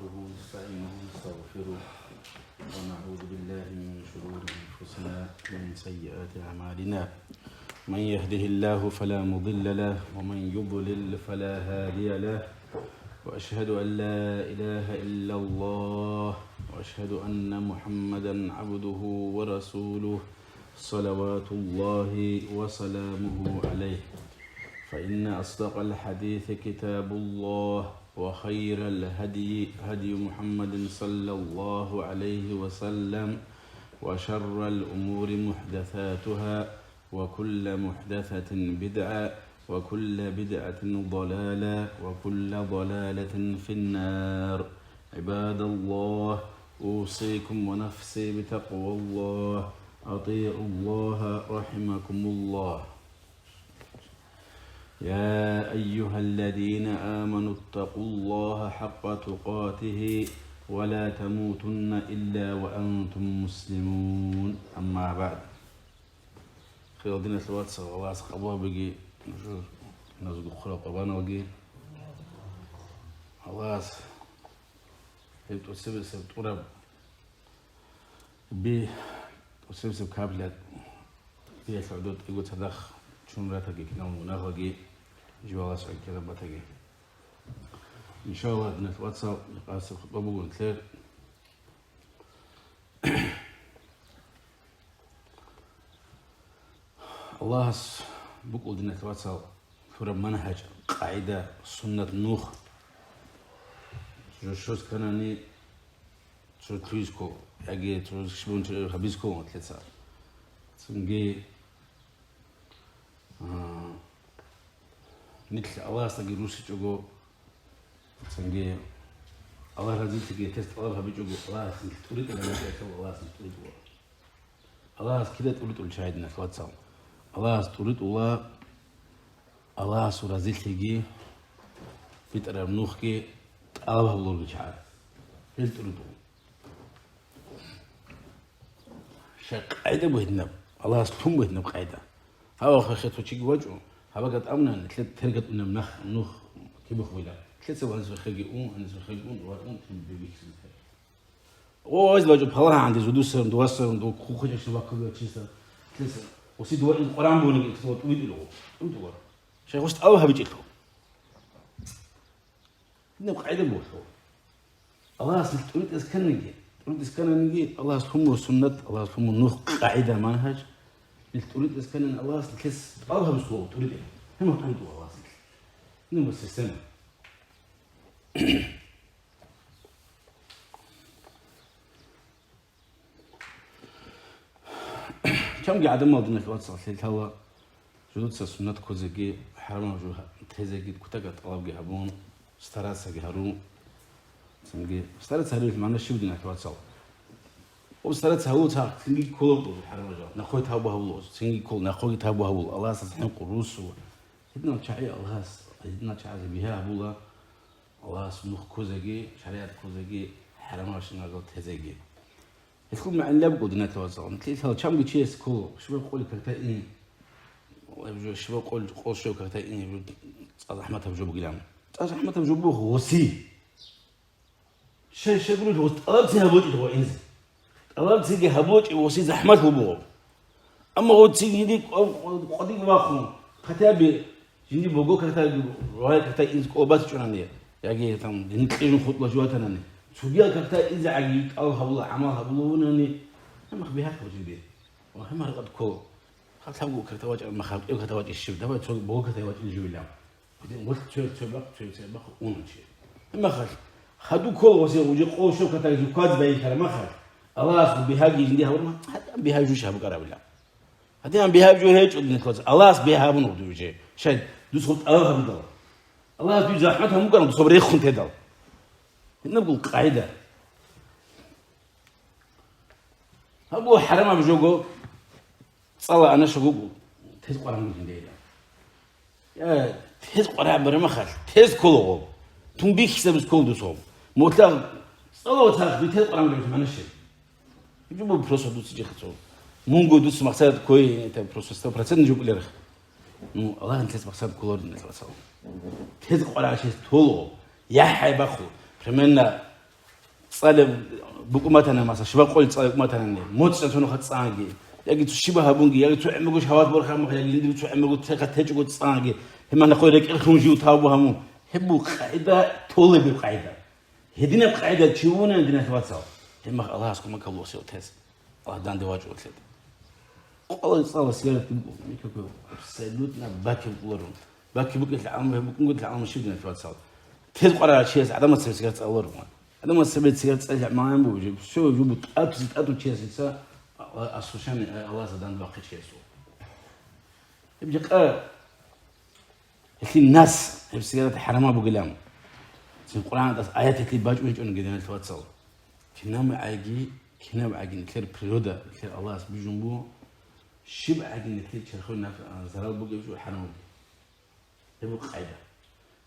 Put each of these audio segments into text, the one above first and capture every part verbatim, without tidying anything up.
ونستعينه ونستغفره، ونعوذ بالله من شرور أنفسنا ومن سيئات أعمالنا. من يهده الله فلا مضل له، ومن يضلل فلا هادي له. وأشهد أن لا إله إلا الله، وأشهد أن محمدا عبده ورسوله، صلوات الله وسلامه عليه. فإن أصدق الحديث كتاب الله، وخير الهدي هدي محمد صلى الله عليه وسلم، وشر الأمور محدثاتها، وكل محدثة بدعة، وكل بدعة ضلالة، وكل ضلالة في النار. عباد الله، أوصيكم ونفسي بتقوى الله. أطيعوا الله رحمكم الله. يا أيها الذين آمنوا اتقوا الله حق تقاته ولا تموتن إلا وأنتم مسلمون. أما بعد. Хириял диналъул вацал, Аллагьас къабул гьабеги, нужер назго хъурал къурбаналги. Аллагьас гьеб тӀоцебесеб тӀураб би, тӀоцебесеб капля биялъ гӀодор кьиго цадахъ чун ратаги, киналго мунагьалги жив Аллагьас гӀенеккараб батаги. Иншаллагь, диналъул вацал, къасир хутӀба буго нилъер. Аллагьас букӀул, диналъул вацал, лъураб манхӀаж, къагӀида, суннат, нух. Жо щвез кканани, цо лъугьизе ккола, яги цо щибун гьабизе ккола нилъеца. Цинги, а, нилъ Аллагьасдаги руссичӀого, цинги Аллагь разилъиги гьес тӀалаб гьабичӀого, Аллагьас нилъ тӀуритӀараб мехалъ Аллагьас нилъ тӀуритӀула. Аллагьас кида тӀуритӀулел чагӀи, диналъул вацал? Аллагьас тӀуритӀула Аллагьасул разилъиги, битӀараб нухги тӀалаб гьабулел чагӀи. Гьел тӀуритӀула. Щай къагӀида бугьинаб, Аллагьас лъун бугьинаб къагӀида. Гьав ахирхъе цо чиги вачӀун, гьабага тӀамунани, лъе тергатӀунаб нах, нух кибухъ бугилан. Лъеца ванас вехеги ун, гьанас вехеги ун, ватӀун, лъим бегихьизаб. О, гьез вачӀун палагьанди, зудусарун, дугьасарун, дугь хъухъа чӀашна ваккаги вачиса. Лъеца, оси дугьа ил Къуран бугьинаги, ил тӀугьа тӀугьитӀулаго. ТӀугьитӀула. Щай гъос тӀалаб гьабичӀелъул. Гьединаб къагӀида буго. Аллагьас нилъ тӀуритӀиз кканиги, тӀуритӀиз кканиги, Аллагьас лъумур суннат, Аллагьас лъумур нух, къагӀида, манхӀаж. Нилъ тӀуритӀиз кканин Аллагьас нилъес тӀалаб гьабизе ккола тӀуритӀи. Гьеб мухӀканлъула Аллагьас нилъ. Гьеб система. Чамги гӀадамал, диналъул вацал, лъелъала жудаца суннат ккозеги, хӀарамаб жо тезеги, кутакаб тӀалабги гьабун, стараться гьарун. Цинги стараться гьарулел магӀна щиб, диналъул вацал? Об стараться гьавула цинги ккола хӀарамаб жо. Нахъе тавба гьабула, цинги ккола, нахъеги тавба гьабула. Аллагьасда хӀинкъун руссула. Гьединал чагӀи Аллагьас, гьединал чагӀазе бигьа гьабула. Аллагьас нух ккозеги, шаригӀат ккозеги, хӀарамабщинаб жо тезеги. Гьелъул магӀна лъабго, диналъул вацал. Лъилъал чамги чияс ккола, щибаб къоли какда ин. Щибаб къол, къол щибаб какда ин, цӀа захӀматаб жо бугилан. ЦӀа захӀматаб жо буго гъоси. Щай, щай гурелъул гъос тӀалабцин гьабочӀелъул гъо инзе. ТӀалабцинги гьабочӀев гъоси захӀмалъул буго. Амма гъоцин гьиди къо-, къо-, къодиги вахун, хотя бы жинди бого какда, рогьай какда инз кӀолбас чӀунани, яги там дин кьижун хутӀла жуватанани, цогиял какда инзе гӀаги тӀал гьабула, гӀамал гьабулавунани, гьамах бигьахъа жинди. Ва гьамар къад ккол. Хъалъабго какда вачӀа, ма хъалкӀев какда вачӀа щив, давай цо бого какда вачӀин живилан. Гъоси цо-, цо бахъ, цо-, цо бахъ унучи. Гьамахалъ, хаду ккол гъоси уже къол щив какда жив кваз байилъара махалъ, Аллагьас бигьаги жинди гьабурма, гьатӀан бигьа жуж гьабукарабила. Гьадинан бигьаб жо гьечӀо, динлъ вацал. Аллагьас бигьа гьабун гьур дуе. Щай, дус гъуб тӀалаб гьабидал. Аллагьас дуе захӀмат гьамукӀарав дусаб рехун тедал. Гьединабго къагӀида. Гьабго хӀарамаб жого цӀала ана шагугу тез къваран гугин дейила. Я, тез къваран барамахал, тез колого. Тун бихьиса бис кол дусов. Мутла цӀала вацахъ би тез къваран гугин манаше. Жо бу просто дуцӀи жехъ цо. Мунго дуц махсад кой, это просто сто процентов жо билер. Ну, Аллагь нилъес махсад кколорин нилъ вацал. Тез къварагӀа чияс толо, яхӀ гьайбахъу. Примерно цӀалеб букӀуматана, масала, щибаб къоялъ цӀалеб букӀуматанани, моцӀ чӀанцӀунухъа цӀанги, яги цо щибаб гьабунги, яги цо гӀемерго шагьват борхамухъ, яги жиндир цо гӀемерго терха течӀого цӀанги, гьеб мехалъ рекӀелъ лъун жив тавбу гьамун. Гьеб буго къагӀида, толеб гьеб къагӀида. Гьединаб къагӀида чи вугони, диналъ вацал, гьеб мехалъ Аллагьас кумекаб буго сев тез. Аллагь данде вачӀугъ лъеда. Къоялъ цӀала сигарет никакой абсолютно бакиб кӀоларун. Бакиб букӀелъ гӀалам, гьеб букӀунгутӀи гӀалам щиб, диналъ вацал. Тез къваригӀарав чияс гӀадамаз цебе сигарет цӀалуларун. ГӀадамаз цебе сигарет цӀалилъи гӀамалаяб буго, жо-, все, жо бу-, тӀатӀузе тӀатӀун чияс жинца, а-, а-, аслушани, а-, Аллагьасда данде вахъичӀеб чияс вуго. Гьеб жакъа гьелъие нас, гьеб сигарет хӀарамаб бугилан. Цин Къуръаналдаса аят гьелъие бачӀун гьечӀониги, диналъ вацал. Кинаб гӀайги, кинаб гӀайги нилъер природа, нилъер Аллагьас бижун буго, щиб гӀайги нилъер черхоялъ наф-, а, зарал бугеб жо хӀарамаб буго. Гьеб буго къагӀида.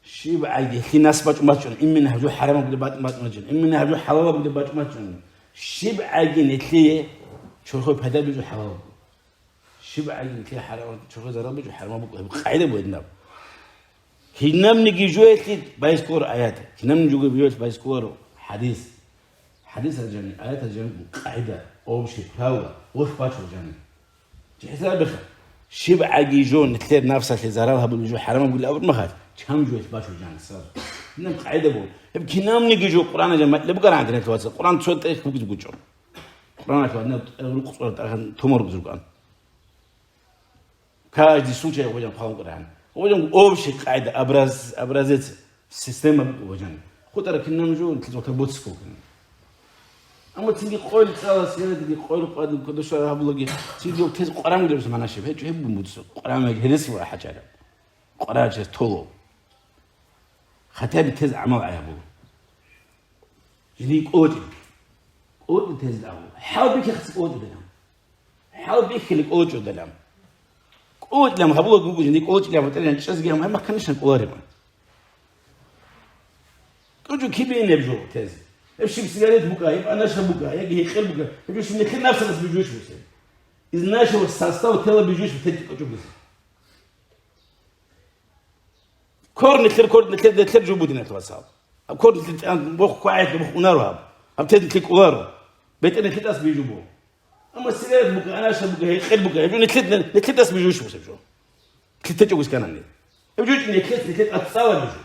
Щиб гӀайги гьелъие нас бачӀун бачӀун, именно гьаб жо хӀарамаб бугеб бачӀун бачӀун бачӀун, именно гьаб жо хӀалалаб бугеб бачӀун бачӀун. Щиб гӀайги нилъее черхоялъ пайда бижун хӀалалаб буго. Щиб гӀайги нилъее хӀарамаб, черхоялъ зарал бижун хӀарамаб буго, гьеб къагӀида буго гьединаб. Кинабниги жоялъе байс кколаро аят, кинабниги жоялъе байс кколаро хӀадис. ХӀадисал жаниб, аятал жаниб къагӀида, общее правило, гъорлъ бачун жаниб. Чи хӀисаб гьабеха, щиб гӀайги жо нилъер нафсалъе зарал гьабулеб жо хӀарамаб бугилан абураб мехалъ, чан жоялъ бачун жаниб сразу. Гьеб къагӀида буго. Гьеб кинабниги жо Къуръаналда жаниб букӀарагӀан, диналъ вацал, Къуръан цо тӀехь бугеб букӀун. Къуръаналъ гьадинаб рукъ цӀораб тӀагӀан томор бугеб букӀун. Каждый случай гъожан хъван Къуръан. Гъожан общий къайда, образ-, образец, система буго гъожан. ХутӀара кинаб жо, кизота боцис кокин. Амма цинги къоялъ цӀала сигаретги, къоялъ къвадин кодошла гьабулаги, цинги тез Къуръан гуреб замана щиб? ГьечӀо, гьеб бумбуцо. Къуръан гьелес ва хӀачара. Къуръан чес толо. Хотя бы тез гӀамал гӀай гьабула. Жиндие кӀочӀи. КӀочӀи тез гӀамал. ХӀал бихьахъе кӀочӀи дилан. ХӀал бихьили кӀочӀодилан. КӀочӀилан гьабула гугу жиндие кӀочӀилан батӀилан чӀезги гьамай махканишан кӀоларебан. КӀочӀо кибе инеб жо тез. Гьеб щиб сигарет букӀа, гьеб анаша букӀа, яги гьекъел букӀа. Гьеб жо щиб нилъер напсалас бижуш бусе. Из нашего состава тела бижуш бу тетти кӀочӀо бусе. Кор нилъер, кор нилъер, нилъер жо бу, диналъ вацал. Гьаб кор нилъер тӀан бохъ квагӀелъ бухъ унаро гьаб. Гьаб тез нилъер кӀоларо. БетӀер нилъер тӀас бижу бу. Амма сигарет букӀа, анаша букӀа, гьекъел букӀа, гьеб жо нилъер, нилъер тӀас бижу щиб гьеб жо. Нилъер течӀого сканани. Гьеб жо нилъер, нилъер тӀас цӀала бижу.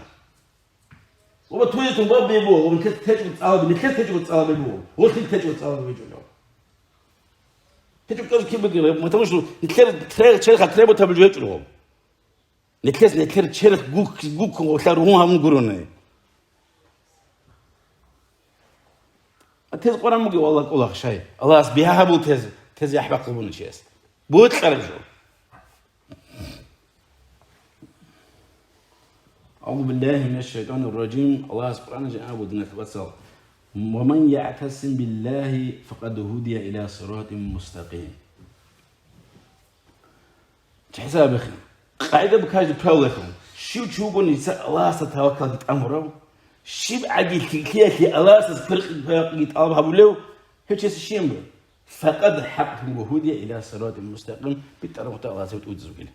Ва тузитун баб бебу, ва нилъер течӀого цӀала бе, нилъер течӀого цӀала бебу. Ва нилъер течӀого цӀала бебу. ТечӀого кӀажу киб бугеб, потому что нилъер тре-, черха требовать гьабулеб гьечӀо. Нилъес нилъер черх гук-, гуккун гъолъа ругьун гьабун гурони. А тез Къуръан бугев Аллагь кӀолахъ шай. Аллагьас бигьа гьабул тез, тез яхӀ бахъулбуна чияс. Бокьараб жо. أعوذ بالله من الشيطان الرجيم. Аллагьас Къуръана жан абу, диналъ вацал: ومن يعتصم بالله فقد هدي إلى صراط مستقيم. ЧехӀсабихъе. Къайда букажи правилахун. Щив чи вугони дица Аллагьасда таваккалги тӀамурав, щиб гӀаги лъикӀлъиялъе Аллагьасда кверкъи таваккалги тӀалаб гьабулев, гьев чиясе щиб бугеб? Факъад хӀакъ буго гьудия иля сиратил мустакъим, битӀараб нухда Аллагьасда тӀуцӀцӀугил.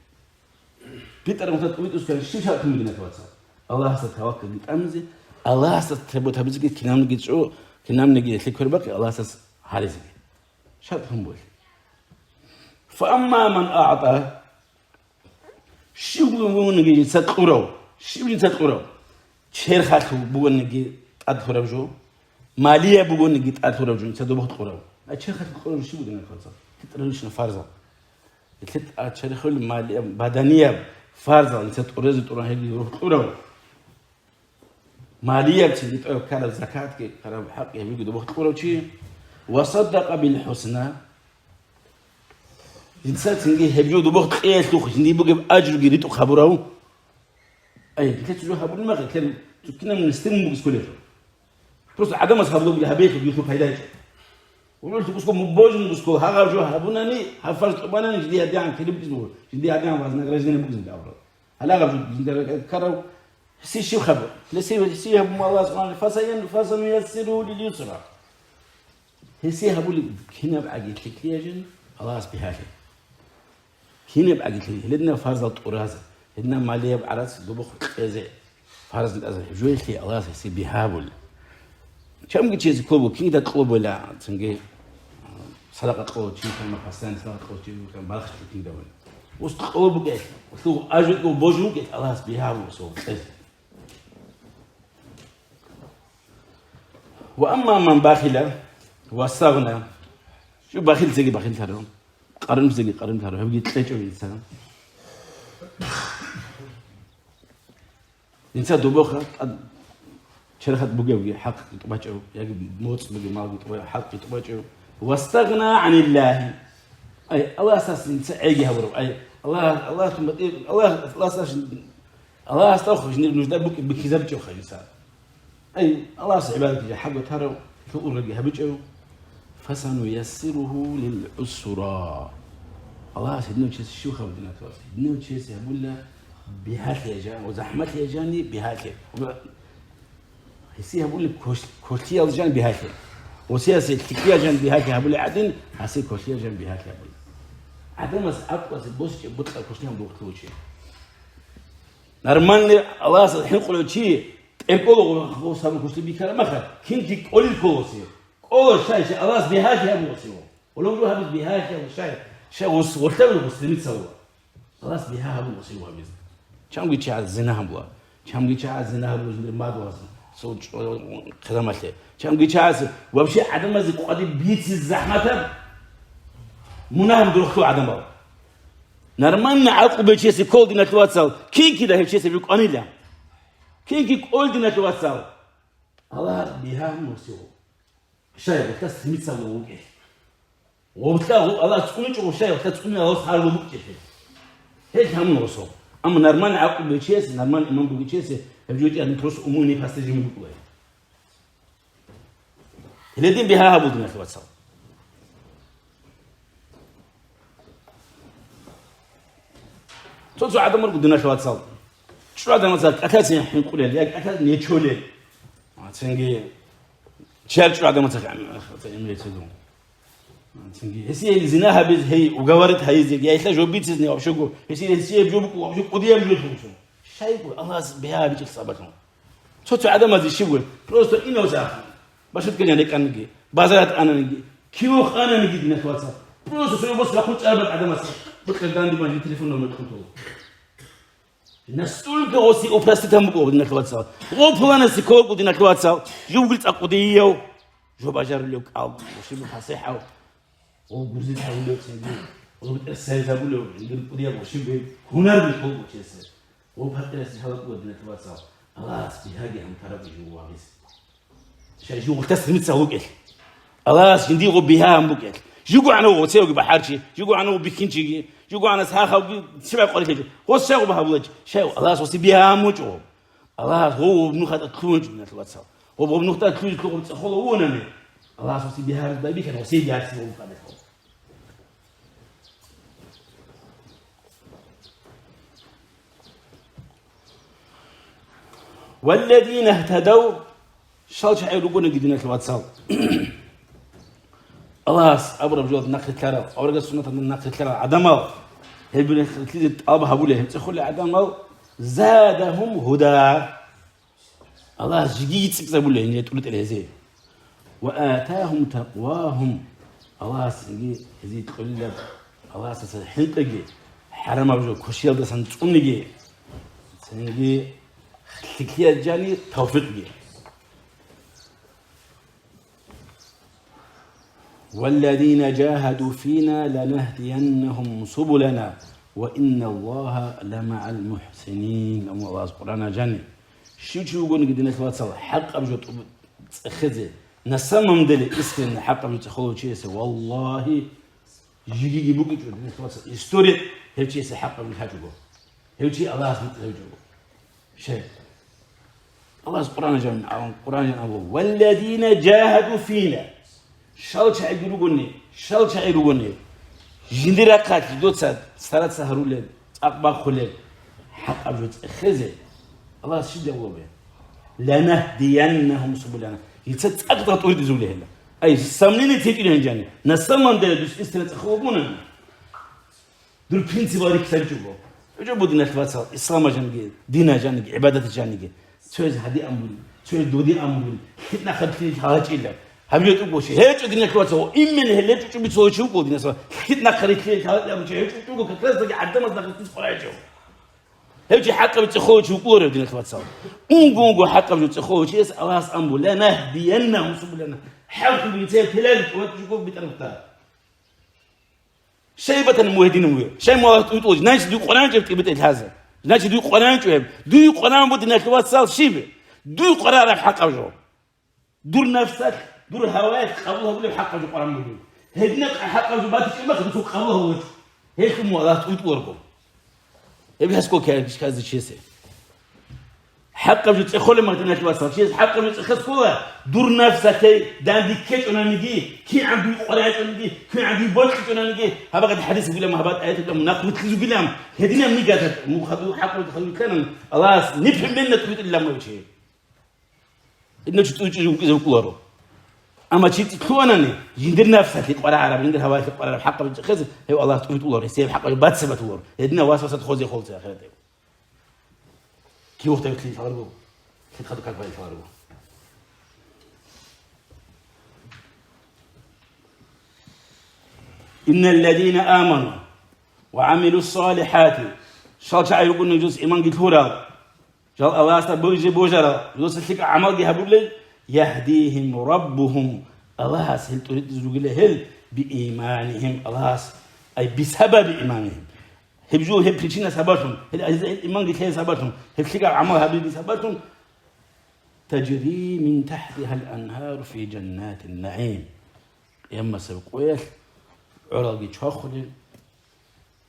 БитӀараб нухда тӀуцӀцӀугил щив шартӀ бугеб, диналъ вацал? Аллагьасда таваккалги тӀамизе, Аллагьасда требовать гьабизеги, кинабниги чӀо, кинабниги лъикӀ квербахъи Аллагьасда гьаризеги. ШартӀ гьабун буго. Фа амма ман аъта, щив вугониги жинца кьурав, щив жинца кьурав? Черхалъ бугониги тӀад лъураб жо, малияб бугониги тӀад лъураб жо, жинца добухъ кьурав. А черхалъ кьураб жо щиб бугеб, диналъ вацал? Фитралищна фарзал. Нилъер тӀад черхалъ малияб, баданияб фарзал, жинца тӀурезе тӀуран гьелги добухъ кьурав. Малияб чи, битӀараб ккараб закатги, ккараб хӀакъги гьабиги добухъ кьурав чи, ва саддакъа бил хӀусна, жинца цинги гьеб жо добухъ кьеялъухъ жиндие бугеб ажруги ритӀухъ гьабурав. Ай, нилъер цо жо гьабулеб мехалъ, нилъер цо кинаб нилъер бугес кколеб жо. Просто гӀадамас гьабулеб гьабиялъухъ пайда гьечӀо. Уллул кусго мубожин кусго гьагъаб жо гьабунани, гьаб фарз тӀубанани, жиндие гьадигӀан килиб буго, жиндие гьадигӀан вознаграждение бугезин абураб. Гьалагъаб жо жинда карав, гьесие щиб хабар? Гьесие, гьесие гьабун Аллагьас Къуръан: «Фасаян-, фасануяссируху лил-юсра». Гьесие гьабулеб кинаб гӀаги лъикӀлъи гьажин, Аллагьас бигьалъе. Кинаб гӀаги лъикӀлъи, гьединаб фарзал тӀуразе, гьединаб малияб гӀарац добухъ кьезе, фарз тӀазе, жоялъе Аллагьас гьесие бигьа гьабулеб. Чамги чиясе кколеб буго, кинда кьолеб бугила, цинги, а, садакъа кьолев чи вукӀана, постоянно садакъа кьолев чи вукӀана, бархаталъув кинда вугила. Ус кьолеб бугел, лъугьун ажу кьолеб божун вукӀел, Аллагьас бигьа гьабун гьесул кьел. Ва амма ман бахила вастагъна, жо бахилзеги бахиллъарав, къарумзеги къарумлъарав, гьебги кьечӀев инсан. Инса добоха тӀад черхат бугевги хӀакъ тӀубачӀев, яги моцӀ бугев малги тӀубачӀев, хӀакъ тӀубачӀев. Вастагъна гӀаниллагьи. Ай, Аллагьасас инса гӀеги гьабурав. Ай, Аллагь, Аллагь тун батӀи-, Аллагь, Аллагьасас, Аллагьасда хъугьнир нужда букӀи-, бихьизабичӀевха инса. Ай, Аллагьас гӀибадатизе хӀагу тарав, лъугӀурги гьабичӀев. Фасануяссиругьу лил-гӀусра. Аллагьас гьединав чиясе щив хабар динатулас? Гьединав чиясе гьабула бигьалъи яжан ва захӀмалъи яжани бигьалъи. Гьесие гьабула квеш-, квешлъиял жан бигьалъи. Осиясе лъикӀлъиял жан бигьалъи гьабула гӀадин, гьасе квешлъиял жан бигьалъи гьабула. ГӀадамас акӀвазе босичӀеб бутӀа квешлъи гьабун бухтулучи. Нормальный Аллагьас хӀинкъулев чи тӀеркӀолого сабур квешлъи бикараб маха, кинги кӀолел кколоси. КӀоло шай, шай Аллагьас бигьалъи гьабулоси. Улуг жо гьабиз бигьалъи гьабулоси, шай, шай гъос-, гъорлъа гъос стремиться вула. Аллагьас бигьа гьабулоси гьабиз. Чамги чагӀаз зина гьабула. Чамги чагӀаз зина гьабулоси мадугьаз, цо чӀо-, хъизамалъе. Чамги чагӀаз вообще гӀадамазе къватӀиб бициз захӀматаб мунагьал дурхъу гӀадамал. Нормально гӀакълу бечеси ккол диналъул вацал, кин кида гьев чеси рукӀанила? Кин ки ккол диналъул вацал? Аллагь бигьа мурсил. Шай, гъутас лъимица вукӀе. Гъутла гъу-, Аллагь цӀуничӀого шай, гъутла цӀуни Аллагь гьар букӀе. Гьел гьамун гъусо. Амма нормально гӀакълу бечеси, нормально иман бугечеси, гьев жо тӀад просто умуни пасте жиму букӀула. Гьеледин бигьа гьабул диналъул вацал. Цо-цо гӀадамал руго диналъул вацал. ЧӀужу гӀадамаца кӀалъазе хӀинкъулел, я кӀалъазе нечолел. А, цинги чияр чӀужу гӀадамаца имеется в виду. А, цинги гьесие зина гьабиз, гьей, уговорить гьайизе, я гьелъа жо бицизни вообще го. Гьесие, гьесие жо букӀу, вообще кӀудияб жо лъугьун. Шайгу Аллагьас бигьа гьабичӀел сабаблъун. Цо-цо гӀадамазе щиб гуй, просто инавзахъ башут ккани рекӀаниги, базарат ананиги, киох ананиги диналъул вацал. Просто цо бос рахун чӀараб гӀадамас букьа данде бан телефон номер кьун. Настолько гъоси упроститан букӀо диналъул вацал. О, пуланасе кколго диналъул вацал. Жугил цӀакъудияв. Жо бажарулев кӀал, щиб пасихӀав. О, гузи тавулев цеги. О, бетӀер сайзабулев, жугил кӀудияв, щиб гьунар бихъулго чесе. О, пакъирасе гьалаб буго диналъул вацал. Аллагьас бигьаги гьамтараб жугьу вагъизе. Шай жугьутас римица вукӀелъ. Аллагьас жиндирго бигьа гьан букӀелъ. ЖугьугӀанав гъоцевги бахӀарчи, жугьугӀанав бихьинчиги, жугьугӀанас гьахавги цебе къварилъи. Гъос шайгъуба гьабулач. Шай Аллагьас гъоси бигьа гьан мучӀо. Аллагьас гъов гъоб нухда кьунчӀо диналъул вацал. Гъоб гъоб нухда кьузе кьугъуб цӀехола вугьунани. Аллагьас гъоси бигьа гьаризда бихьана, гъоси бигьа гьарси гъоб къадахъо. والذين اهتدوا, щал чагӀи ругониги диналъул вацал. Аллагьас абураб жоялда нахърилълъарал, аварагас суннаталда нахърилълъарал гӀадамал, гьеб нахърилълъизе тӀалаб гьабулел, гьеб цӀехолел гӀадамал, زادهم هدى. Аллагьас жиги цӀикӀкӀабулеб гьениб тӀуритӀел гьезие. وآتاهم تقواهم. Аллагьас гьезие кьолила Аллагьасдаса хӀинкъиги, хӀарамаб жо квешиялдасан цӀуниги, цинги лъикӀлъиялъ жани тавфикъги. والذين جاهدوا فينا لنهدينهم سبلنا وإن الله لمع المحسنين. Амма Аллагьас Къуръана жани, щив чи вугониги диналъул вацал хӀакъаб жо тӀуб-, цӀехезе, на самом деле искренне хӀакъаб жо цӀехолев чиясе, валлагьи, жигиги букӀичӀо диналъул вацал история, гьев чиясе хӀакъаб жо лъачӀого. Гьев чи Аллагьас битӀизавичӀого. Шай. Аллагьас Къуръан жан, Къуръан жан абу: «Валладина жагьаду фина». Щал чагӀи ругони, щал чагӀи ругони. Жиндир рахъалъ доца стараться гьарулел, цӀакъ бахъулел, хӀакъаб жо цӀехезе. Аллагьас щиб жаваб гьабе? «Ланахдияннахум субулана». Дица цӀакъ-цӀакъ тӀуридизулей гьела. Ай, сомнение течӀин гьанжани. На самом деле, дус истина цӀехол вугони. Дур принципал рихьаричӀого. ГӀуж буго диналъ вацал, ислама жаниги, дина жаниги, гӀибадат жаниги. Цояз гьадиан бугин, цояз додиан бугин, лъикӀ нахъа рилълъине лъалачӀила. Гьаб гьечӀо гьечӀо, диналъул вацал, именно гьеле чӀучӀуби цо чи вукӀул, динаса, лъикӀ нахъа рилълъине лъалачӀила абичи, гьечӀо чӀуго, как раз таки гӀадамаз нахъа рилълъине къваригӀинчӀев. Гьев чи хӀакъаб цӀехолев чи вукӀуларев, диналъул вацал. Унго-унго хӀакъаб жо цӀехолев чияс Аллагьас амбу: «Ланахдияннагьум субулана». ХӀакъаб цебе телалги тӀуватӀ жуго битӀараб. Шайбатан мугьединав вугев. Шай мугьалат уйтӀулев. Значит, дуй къваранчӀеб тӀибитӀел лъазе. Значит, дуй къваранчӀо гьеб. Дуй къваран бу, диналъул вацал, щиб? Дуй къварараб хӀакъаб жо. Дур нафсалъ, дур гьаваялъ къабул гьабулеб хӀакъаб жо къваран бугеб. Гьединаб хӀакъаб жо батичӀеб мехалъ, дусул къабул гьабулев. Гьелъул мугьалат уйтӀуларго. Гьеб гьасго ккезе чиясе. ХӀакъаб жо цӀехолеб мехалъ, диналъул вацал, чияс хӀакъаб жо цӀехе ккола, дур нафсалъе данде ккечӀонаниги, кигӀан дуй къваригӀинчӀониги, кигӀан дуй бокьичӀонаниги, гьаб гьадин хӀадис бугилан, гьаб гьадин аят бугилан, мунагь рухълизе вугилан, гьединаб нигатат, мун хадур хӀакъаб жо хадур кканан, Аллагьас ниппи менна тӀубитӀилан мавчи. Гьединав чи тӀучӀизе вукӀизе вукӀуларо. Амма чи лъугьанани, жиндир нафсалъе къварагӀараб, жиндир гьаваялъе къварагӀараб хӀакъаб жо цӀехезе, гьев Аллагьас тӀубитӀуларо, гьесие гьеб хӀакъаб жо бацабатуларо, гьединав васвасат хозе холзе ахираталда. Кивухъ тавилъи лъаларго, хитхъаду как байи лъаларго. Инналладина аману ва гӀамилу салихати, щал чагӀи ругони жус иманги лъурал, жал Аллагьасда божи божарал, жуса лъикӀа гӀамалги гьабулел, яхдихим раббухум, Аллагьас гьел тӀуритӀизе ругила гьел, бииманихим, Аллагьас, ай бисабаби иманихим. Гьеб жо, гьеб причина сабаблъун, гьел азизал иманги лъеян сабаблъун, гьеб лъикӀаб гӀамал гьабиги сабаблъун, тажри мин тахтихал анхару фи жаннатин наим. Къиямасеб къоялъ гӀоралги чвахулел,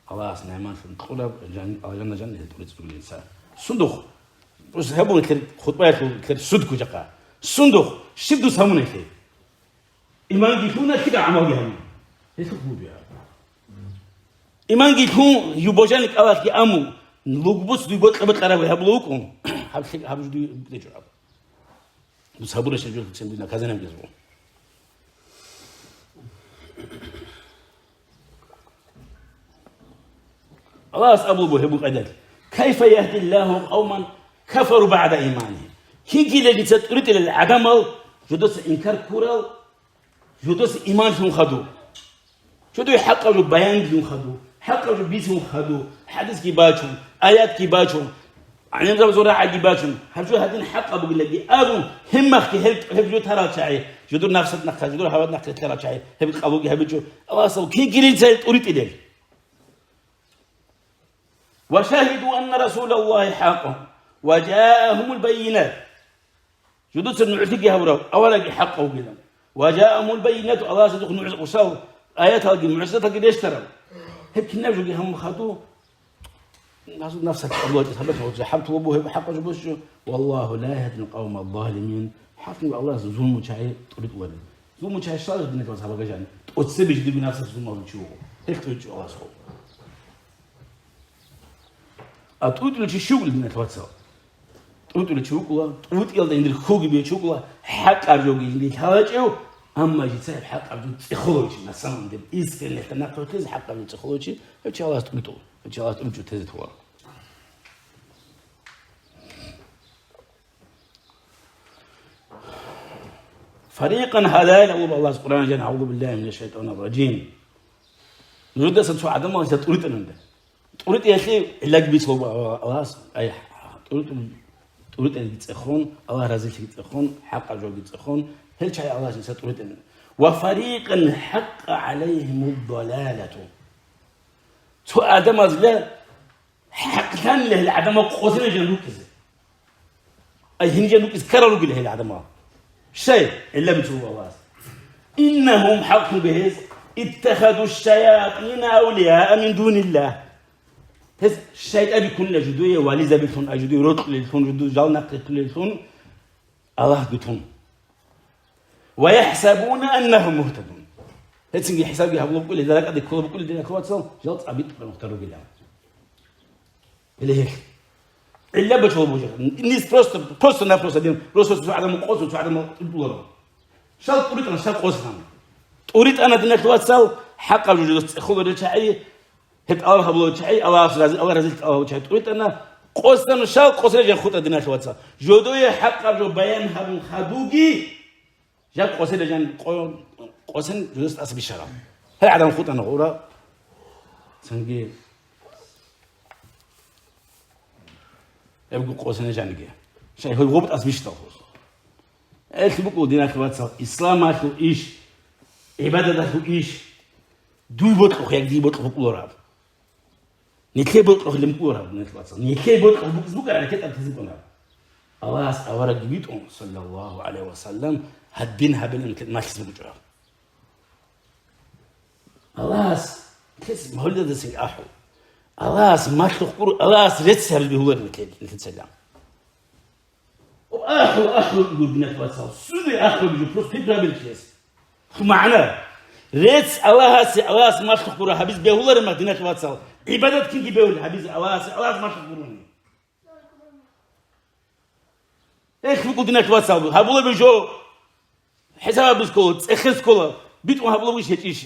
Аллагьас нигӀматлъун кьураб жан-, алжанна жанна гьел тӀурицӀулел инсан. Сундухъ, просто гьабун лъер хутӀбаялъул лъер суд ккучӀаха. Сундухъ, щиб дус гьамунелъе? Иманги лъуна, лъикӀаб гӀамалги гьабуна. Гьелъухъ бугеб гьаб. Иманги лъун, юбожани кӀалалъги аму, лугбуц дуй бокьа-бокьараб гьабулев вукӀун, гьаб лъикӀ-, гьаб жо дуй букӀинчӀо гьаб. Дус гьабуращин жо лъуцин дуй наказанияб гьезбун. Аллагьас абулеб буго гьеб къайдалъ: «Кайфа яхӀдиллагьу къавман кафару багӀда иманихим». Кинги лелница тӀуритӀилел гӀадамал, жодоца инкар ккурал, жодоца иман лъун хадуб. Жодое хӀакъаб жо баян лъун хадуб, хӀакъаб жо бицун хадуб, хӀадисги бачун, аятги бачун, гӀалимзабазул рагӀайги бачун, гьаб жо гьадин хӀакъаб бугилаги абун, гьебмахъги гьеб, гьеб жо тарал чагӀи, жодор нафсат нахъа, жодор гьават нахъа тарал чагӀи, гьеб къабулги гьабичӀо. Аллагьас абу, кинги лелница гьел тӀуритӀилел. «Ва шагьиду анна расулаллагьи хӀакъун, ва жаагьумул баййинат». Жудуца нугӀлъиги гьавурав, авалаги хӀакъав вугилан. «Ва жаагьумул баййинату», Аллагьасдухъ нугӀ-, гъусал аяталги мугӀжизаталги рещтарав. Гьеб кинаб жоги гьамун хадув, гьазул нафсалъ къабулачӀес гьаб бетӀер гьаб тугъабу гьеб хӀакъалъулъ босичӀо. «Валлагьу ла яхӀдил къавмаз залимин». ХӀакълъи Аллагьас зулмучагӀи тӀуритӀуларин. ЗулмучагӀи щалалъ, динал вацал, гьабагажани. ТӀоцебе жиндирго нафсалъ зулмалъулев чи вуго. Гьелъ тӀуритӀичӀо Аллагьас хъо. А тӀутӀулев чи щив вугилан, диналъ вацал? ТӀутӀулев чи вукӀула, тӀутӀиялда гьенир хьулги бечӀ вукӀула, хӀакъаб жоги жиндир лъалачӀев, амма жица гьеб хӀакъаб жо цӀехолев чи, на самом деле, искренне нахъ гьоркьизе хӀакъаб жо цӀехолев чи, гьев чи Аллагьас тӀуритӀула, гьев чи Аллагьас тӀуритӀула тезе товар. Фарикъан гьадайна, Аллагьас Къуръан жан, «АгӀузу биллагьи минаш шайтӀанир ражим». Нужедасан цо гӀадамал тӀуритӀананда. ТӀуритӀиялъе гӀиллаги бицун Аллагьас, ай, тӀуритӀун, тӀуритӀиялги цӀехун, Аллагь разилъиги цӀехун, хӀакъаб жоги цӀехун, гьел чагӀи Аллагьас жинца тӀуритӀана. «Ва фарикъан хӀакъа гӀалайгьимуд-далалату». Цо гӀадамазда хӀакълъанила гьел гӀадамал къосине жан рукӀизе. Ай, гьениб жан рукӀизе ккарал ругила гьел гӀадамал. Щай? ГӀилла бицун Аллагьас. «Иннагьум», хӀакълъун бегьез, «иттахазу шаятӀина авлияа мин дуниллагь». Гьез шайтӀаби ккунила жудуе вализабилъун, ай жудуе рокьулеллъун, жуду жал нахърилълъулеллъун, Аллагьги тун. «Ва яхӀсабуна аннагьум мугьтадун». Гьецинги хӀисабги гьабулеб букӀулел, ракӀаде кколеб букӀулел, диналъ вацал, жал цӀабитӀ къанухъ ругилан. Гьеле гьелъ. ГӀилла бачула бужа. Нис просто, просто-напросто дин, просто цо гӀадамал къосун, цо гӀадамал тӀуритӀуларо. Щал тӀуритӀана, щал къосана. ТӀуритӀана, диналъ вацал, хӀакъаб жо жидас цӀехоларел чагӀи, гьеб тӀалаб гьабуларел чагӀи, Аллагьас рази, Аллагь разилъ тӀалаб гьабулел чагӀи тӀуритӀана, Къосдана шал, къосине жан хутӀа, диналъ вацал. Жодое хӀакъаб жо баян гьабун хадуги, жан къосине жан къо-, къосин жодос тӀаса бищараб. Гьел гӀадан хутӀана гъура, цинги гьебго къосине жанги. Шай гьел гъоб тӀаса бищдал. Гьелъ букӀул, диналъ вацал, исламалъул иш, гӀибадаталъул иш, дуй бокьухъ, як дий бокьухъ букӀулараб. Нилъее бокьухъ лъим букӀулараб, диналъ вацал. Нилъее бокьухъ букӀиз букӀараб, рекетӀаб тезукъунаб. Аллагьас аварагги витӀун, саллаллагьу гӀалайгьи ва саллам, гьадин гьабилан нилъер малъиз букӀараб. Аллагьас, нилъеца мавлидадасанги ахӀу. Аллагьас малъухъ гуро, Аллагьас рецц гьабиз бегьуларо нилъе-, нилъецайилан. АхӀу, ахӀу, гьурбинат вацал, суде ахӀу, жо просто пикрабилчияс. МагӀна. Рецц Аллагьасе, Аллагьас малъухъ гуро гьабиз бегьуларема, диналъ вацал. ГӀибадат кинги бегьула гьабиз Аллагьасе, Аллагьас малъухъ гурони. Эх, букӀу, диналъ вацал, гьабулаби жо хӀисаб гьабиз ккола, цӀехез ккола, битӀун гьабулаб иш гьечӀищ.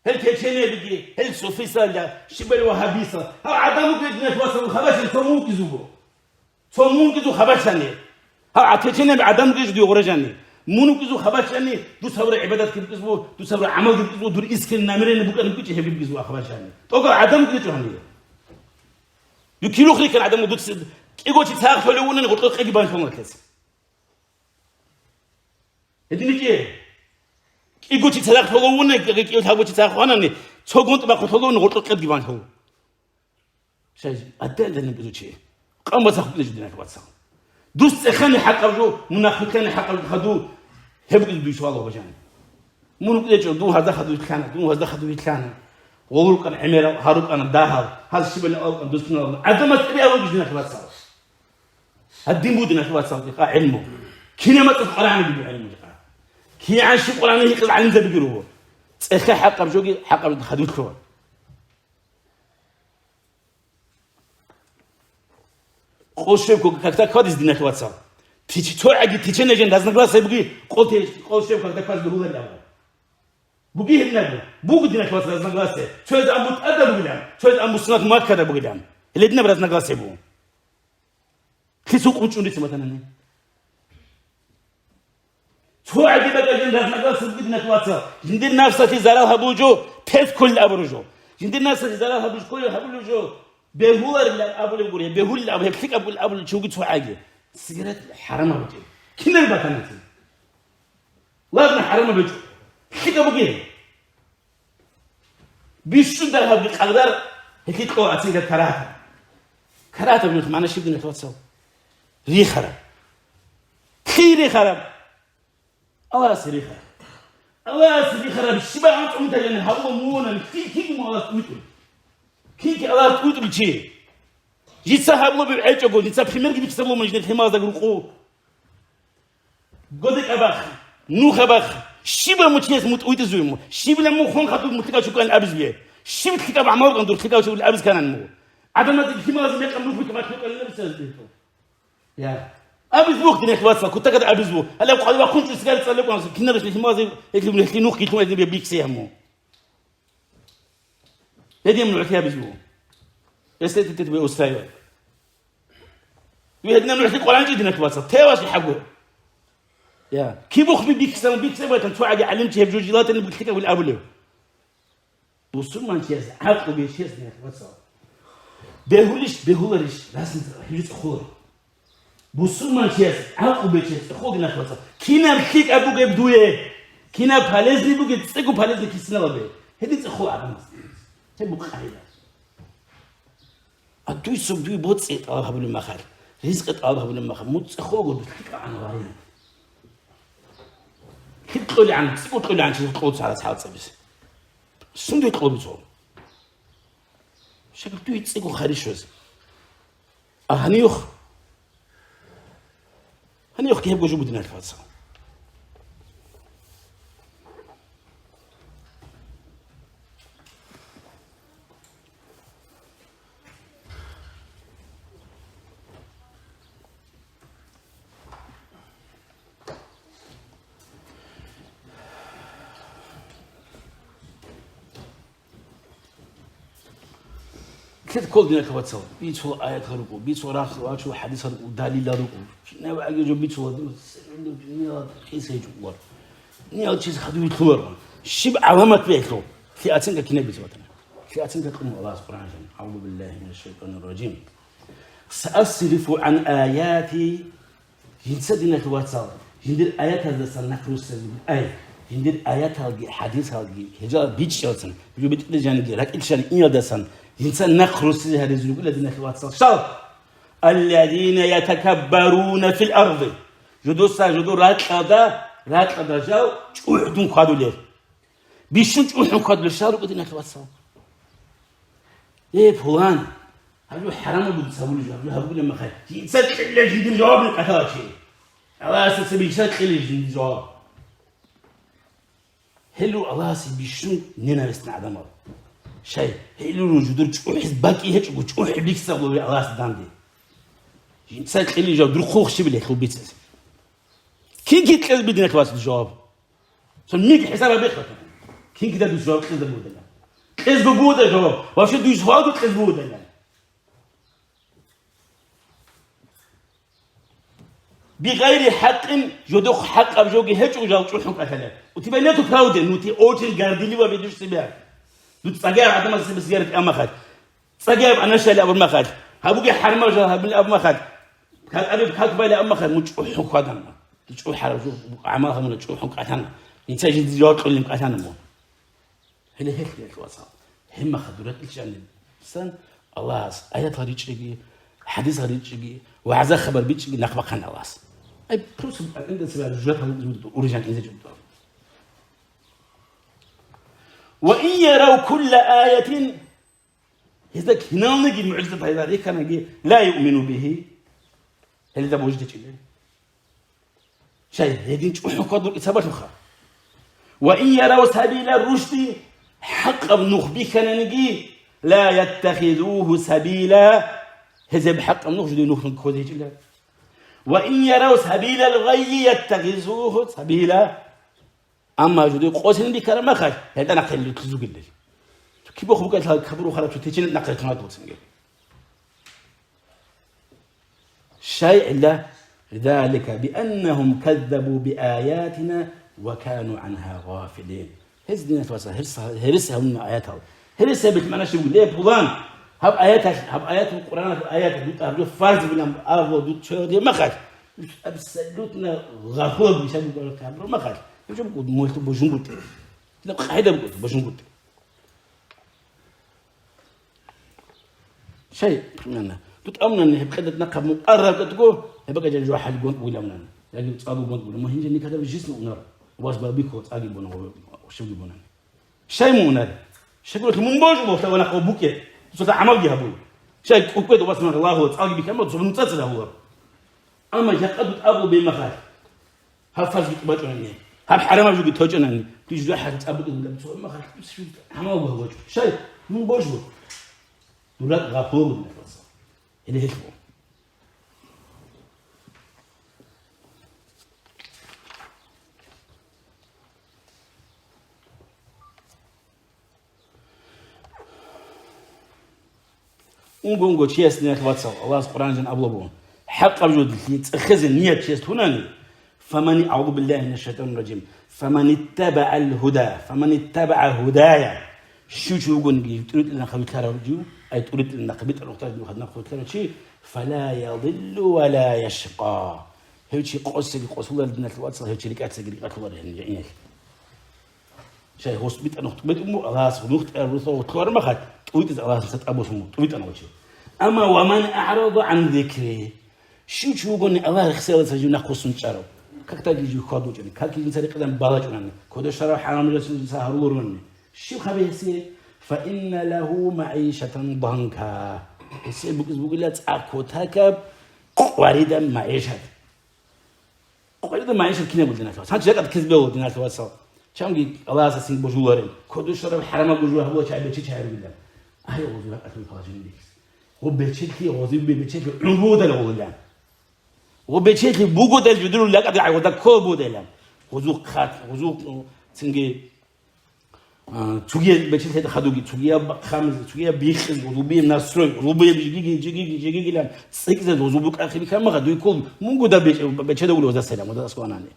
Гьел течениябиги, гьел суфисалда, щибали вагьабисал. Гьав гӀадаму гьединаб васаб хабашин цо мункиз вуго. Цо мункиз ву хабашани. Гьав теченияб гӀадаму гьечӀо дуе гъоражани. Мун вукӀиз ву хабашани, дус гьавра гӀибадат гибкӀиз ву, дус гьавра гӀамал гибкӀиз ву, дур искренне намерение букӀана букӀичӀи гьеб гибкӀиз ву хабашани. ТӀокӀал гӀадаму гьечӀо гьаниб. Юкилухъ риккан гӀадаму дуц кӀиго чи цадахъ лъолев вунани гъоркьо кьеги банлъун ватес. ГьединичӀе. КӀиго чи цадахъ лъолевуна, кӀиго лъабго чи цадахъ хванани, цо гунтӀ бахъун лъолевуна, гъоркьо кьедги ван лъолев. Шай, адда-адда ниб изучи. Къам бацахъ букӀине жо, диналъ вацал. Дус цӀехани хӀакъаб жо, мунахъ вилълъани хӀакъаб жо хаду, гьеб букӀизе дуй суал ва бажани. Мун букӀинчӀо, дун гьазда хаду вилълъана, дун гьазда хаду вилълъана. Гъол рукӀана гӀемерал, гьар рукӀана дагьал, гьаз щибали алкӀан дус киналан. ГӀадамаз тӀибиалуги, диналъ вацал. Гьадин буго, диналъ вацал, гьикъа гӀилму. Кинаб мацӀалъ къварагӀанаб буго гӀилму, гьикъа. КигӀан щиб къварагӀана гьикъизе гӀалимзабиги руго. ЦӀехе хӀакъаб жоги, хӀакъаб жо хадурлъугьа. Къол щвебго, когда квадиз, диналъ вацал. Тич-, цо гӀаги теченежин разногласия буги, къол те-, къол щвебго, когда квадиз дугьуларин абу. Буги гьеб нагу. Буго, диналъ вацал, разногласия. Цояз амбу тӀада бугилан, цояз амбу сунат муаккада бугилан. Гьеле динаб разногласия буго. Лъицун къунчӀун рицин батанани. Цо гӀаги бакӀалъин разногласия бугин, диналъ вацал. Жиндир нафсалъе зарал гьабулев жо, тез кколел абурав жо. Жиндир нафсалъе зарал гьабулев кколев, гьабулев жо, бегьуларилан абулев гури, бегьулел абу, гьеб лъикӀаб гури абулев чи вугин цо гӀаги. Сигарет хӀарамаб гьечӀеб. Кинаб батанацин? Ладно, хӀарамаб гьечӀо. ЛъикӀаб бугеб? Бищун даргьабги къагъдар гьелъие кьола оценка карагьатаб. Карагьатаб мехалъ магӀна щиб, диналъ вацал? Рихараб. Лъие рихараб? Аллагьасе рихараб. Аллагьасе рихараб щибаб анцӀго мун тайилан гьабула мугьунан, кин-, кин Аллагьас тӀутӀул? Кин-, кин Аллагьас тӀутӀул чи? Жица гьабулаб гьечӀого, дица примерги бихьизабулаб мун жинер лъималазда рукъу. Годекъа бахъ, нуха бахъ, щибла мун чияс мутӀ витӀизуй мун, щибла мун хон хадуб мутӀигал чукан абизбе, щиб лъикӀаб гӀамал рукӀан дур лъикӀав чугули абиз канан мун. ГӀадамазе лъималазе мекъан нух битӀа махлукъалин абиз цаздехъо. Я. Абиз бух, диналъ вацал, кутакад абиз бух. Гьалаб къвалиб вахъун чӀусигар цӀалеб кӀванасу, кинаб лъималазе гьелъул нух гилъун гьединаб бихьизе гьаму. Гьедин мун гӀухӀи абизе вуго. Если это тебе устраивает. Ви гьединаб нухлъи къваранчӀи, диналъ вацал, тевас хӀагу. Я, кибухъ би бихьсан, бихьсан байтан цо гӀаги гӀалимчи гьеб жо жилатани бутлъикӀаб абулев. Бусурманчияс гӀакълу бечияс, диналъ вацал. Бегьулищ, бегьуларищ, расни гьеб жо цӀехоларо. Бусурманчияс гӀакълу бечес цӀехол, диналъ вацал. Кинаб лъикӀаб бугеб дуе, кинаб полезный бугеб, цӀего полезный кисиналабе. Гьедин цӀехол гӀадамаз. Гьеб букъ къагӀида. А дуй цо-, дуй боцӀи тӀалаб гьабулеб махалъ, ризкъи тӀалаб гьабулеб махалъ, мун цӀехолго дуй лъикӀаб гӀан варин. ЛъикӀ кьолигӀан, цӀикӀкӀун кьолигӀан чи кьола цо гьарас хӀалцӀабизе. Сунде кьолу цо? Щай дуй цӀикӀкӀун хариш вазе. А гьанив, гьанив гьебго жо буго, диналъ вацал. Ккол, диналъул вацал, бицула аятал рукӀу, бицула рахъ-, рахъ-, хӀадисал рукӀу, далилал рукӀу. Неб аги жо бицула, дин, ниял хисей жугьлар. Ниял чиз хадуй лъулар. Щиб гӀаламат бегьлъу? Лъи оценка кинаб бицун батана? Лъи оценка къиму Аллагьас Къуръан жан. Аузу биллахи минаш шайтанир ражим. Саасрифу ан аяти. Жинца, диналъул вацал, жиндир аятаздасан нахъ руссизе, ай, жиндир аяталги, хӀадисалги, гьежал бичӀчӀалцан, жо битӀизаниги, ракӀил шарииялдасан, жинца нахъ руссизе гьаризе ругила, диналъул вацал. Щал? Алладина ятакаббаруна фил арди. Жудуса, жуду ракьалда, ракьалда жал чӀухӀдун хьвадулел. Бищун чӀухӀун хьвадулел щал рукӀа, диналъул вацал. Э, пулан, гьаб жо хӀарамаб буго цабулеб жо, гьаб жо гьабулеб мехалъ, жинца кьела жиндир жаваб кӀалъала чи. Аллагьасда цебе жинца кьела жиндир жаваб. Гьелъул Аллагьасе бищун ненавистна гӀадамал. Щай, гьелъул жудур чӀухӀиз бакӀи гьечӀого, чӀухӀи бихьизабулеб Аллагьасда данде. Жинца кьела жаваб, дур хъулухъ щибила гьелъул бицес? Кин кин кьез бидинахъ вацал жаваб? Цо миг хӀисаб гьабихъа. Кин кида дуй жаваб кьезда бугодана? Кьезго бугода жаваб. Вообще дуй жаваб кьез бугодана? Бигъайри хӀакъин, жодохъ хӀакъаб жоги гьечӀо жал чӀухӀун кӀалъала. У тебя нету правды, ну ты очень горделиво ведёшь себя. Дуца цӀагӀа гӀадамаз себе зиярат амахат. ЦӀагияб анашали абурмахал, гьабуге хӀармал жал гьабуни абумахал, калъарив как байла абумахал, мун чӀухӀун хьвадана. ЧӀухӀарав жо гӀамал гьабуна, чӀухӀун кӀалъана. Инсан жинди жаваб кьолин кӀалъана мун. Гьеле гьелъ гьелъ вацал. Гьебмаха дуратӀил чӀаниб. Сан Аллагьас аятал ричӀчӀиги, хӀадисал ричӀчӀиги, вагӀза-хабар бичӀчӀиги нахъ бахъана Аллагьас. Ай, просто акъида цебе жужахъал урижан инзе жугьутӀа. Ва ин ярав кулла аятин, гьезда киналниги мугӀжизат гьайда рихьанаги, ла юъмину бигьи, гьелда божидечӀила. Шай, гьедин чӀухӀун хьвадур ицабалъуха. Ва ин ярав сабила рушди, хӀакъаб нух бихьананиги, ла яттахизуху сабила, гьезеб хӀакъаб нух жуди нухлъун ккозе гьечӀила. Ва ин ярав сабилал гъайи яттахизуху сабила. Амма жуди къосин бикараб махалъ, гьелда нахъе лъугьизугелъул. Киб бохъ букӀалъал кабуру хараб цо течинаб нахъе лъугьинаб буцинги. Щай гӀилла? Залика бианнагьум каззабу биаятина ва кану гӀанха гъафилин. Гьез диналъ вацал, гьерс-, гьерес гьавуна аятал. Гьерес гьабилъ мана щиб буго, ле, пулан, гьаб аяталъ, гьаб аятал Къуръаналъул аятал, дутӀа гьаб жо фарз билан абула дуцояде махалъ. Абсолютно гъафула бисаб буго гьаб махалъ. Гьеб жо буго, мухь божунгутӀи. Дила къагӀида буго, божунгутӀи. Шай, примерно. Тут амнани гьеб къедат нахъа мукъарракъатго, гьеб къеджан жо хӀалгон уйламнани. Яги цӀалугон уйла. Ма гьинже никадав жисна унар. Вас балбихо цӀаги бона, шевги бона. Шай мунар. Шай гурелъ мун божу, бохла ва нахъа букӀе. Цода гӀамалги гьабуй. Шай кӀукӀвед вас ман Аллагьу цӀаги бихьама, цо нуцӀа цӀа гьавула. Амма жакъа дут абу бемахал. Гьаб фарз битӀи бачӀунани, гьаб хӀарамаб жоги точӀунани, дуй жужахӀалъ цӀабукӀизаб цо махалъ гьамал багьбачӀу. Шай, мун божу? Дурак гъапулун. Или гьелъ. Унго-унго чияс, диналъ вацал, Аллагьас Къуръан жан абулабу: хӀакъаб жо дилъи цӀехезе ният чияс лъунани, фамани, аузу биллахи минаш шайтанир ражим, фаманиттабаал гьуда, фаманиттабаа гьудая, щив чи вугониги тӀуритӀилан хавитлъарав жив, ай тӀуритӀилан нахъа битӀа нухтазе нухъа нахъа хавитлъарав чи, фала ядиллу ва ла яшкъа. Гьев чи къосиги къосулар, диналъ вацал, гьев чи рикӀкӀацаги рикӀкӀалъулар гьениб жайиналъ. Шай гъос битӀа нухтӀ бетӀун бу, Аллагьас нухтӀ руса вутлуар махат, тӀуйтӀиз Аллагьас нуса тӀабусун бу, тӀуйтӀа нучи. Амма ва ман а'рада ан зикри. Щив чи вугони Аллагь рехсела цо жив нахъ вуссун чӀарав. Как таги жив хьвадучӀани, как жинца рекъедан балачӀунани, кодо шарав хӀарам жо жинца гьаруларунани. Щив хабе гьесие? Фа инна лагьу маишатан данка. Гьесие букӀиз бугила цӀакъ кутакаб къварида маишат. Къварида маишат кинаб буго, диналъ вацал? Гьанчи жакъа ккезе бегьула, диналъ вацал. Чамги Аллагьасасин божуларел. Кодушараб хӀарамаб божула гьабула чай бечи чай ругилан. Гьай, гъозу ракӀалъул положение дихьиз. Гъо бечелъи, гъозибе бечелъи гӀур бугодал гъолилан. Гъо бечелъи бугодал жудурул лакӀад гӀай гъода ккол бугодайлан. Гъозу хъат, гъозу цинги. А, цогияб бечелъида хадуги, цогияб хамзе, цогияб бихизе, рубияб настрой, рубияб жигиги, жигиги, жигигилан цӀикӀкӀизе, дозул букӀарахъе бихьа мага, дуй ккол мунго да бече-, бечеда гули оза селам, оза аскванани.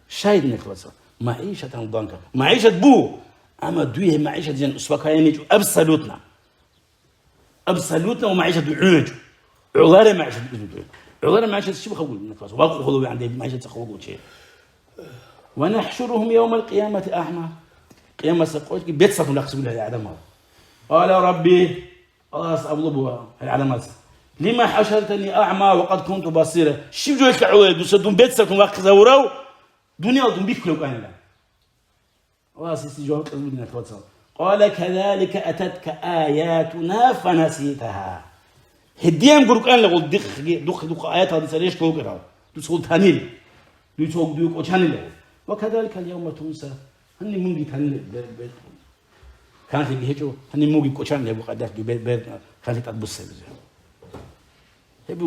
Шайд нехлоца, маишатан банка. Маишат бу, амма дуй гьеб маишат жан успокоение чӀу абсолютно. Абсолютно ва магӀишат гӀуначӀо. ГӀолареб магӀишат гӀуначӀо. ГӀолареб магӀишат щиб хабул, вакъу холо вегӀан деб магӀишат цахъ вугев чи. «Ва нахшуругьум явмал къиямати агӀма». Къиямасеб къоялъги бецалъун рахъизабулеб гьел гӀадамал. «Къала Рабби», Аллагьас абулеб буго гьел гӀадамаца: «Лима хӀашартани агӀма ва къад кунту басира». Щиб жо гьелъа гӀолареб, дуца дун бецалъун вахъизавурав, дуниял дун бихьулев вукӀанила. Аллагьас гьесие жаваб кьезе бугин, вацал. «Къала кадалика ататка аятуна фанаситаха». Гьедиан гуркӀанила гъол дихъги, духъ-, духъ аятал дица рещтӀ гьукӀарал. Дуца гъол танил. Дуца гъол дуе кӀочанила. «Ва кадалика ал-явма тунса». Гьаниб мунги танила, бер-, бер-, канлъиги гьечӀо, гьаниб мунги кӀочанила гьеб къайдалъ дуе бер-, бер-, канлъи тӀад буссабизе.